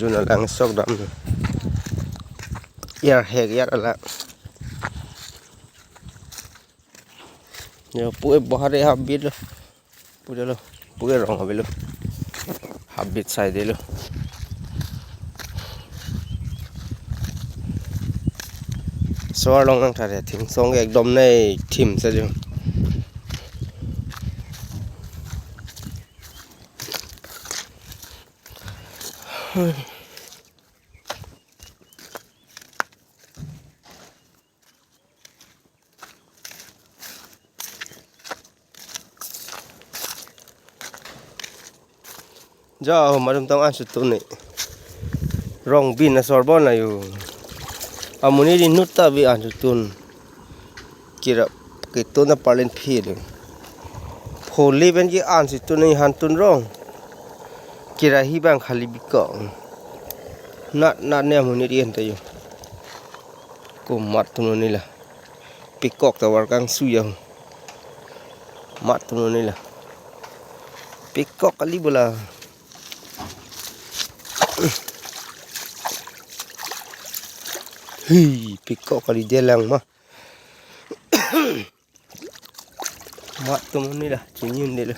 ຢູ່ນະຫຼັງຊອກດຳ ເອີຍແຮກເອີຍລະ ດຽວປຸ້ຍບໍ່ໄດ້ຮັບບິດເລີຍ ປຸ້ຍເລີຍ ປຸ້ຍລອງເອົາໄປເລີຍ ຮັບບິດໃສ່ເດ້ເລີຍ ສວາລອງນັ່ງຖ້າແທ້ ເຖິງສອງແອກດອມໃນຖິ້ມຊະຢູ່. ຈະເອົາມາດຳຕ້ອງອ່ານສຸດຕຸນນີ້ ຣອງບິນອາຊອລບອນນະຢູ່ ອາໂມນີດິນຸດຕາວິອ່ານສຸດຕຸນ ກິລະ ກິຕຸນນະປາເລັນພີດ ໂພລີເປັນກິອ່ານຊິຕຸນໃນຫັນຕຸນຣອງ ກິລະຮີບັງຄາລິບິກອງ ນັດ ນັດແນວໂມນີດິເອັນຕະຢູ່ ໂກມັດຕົວນີ້ລະ ປີກອກຕະວັນກາງສຸຍ ມັດຕົວນີ້ລະ ປີກອກກະລີບໍລາ ເຮີ້ຍ ປີກອກກະລີເດລັງມາ ມັດຕົວນີ້ລະ ຊິຍືນເດ້ເລີຍ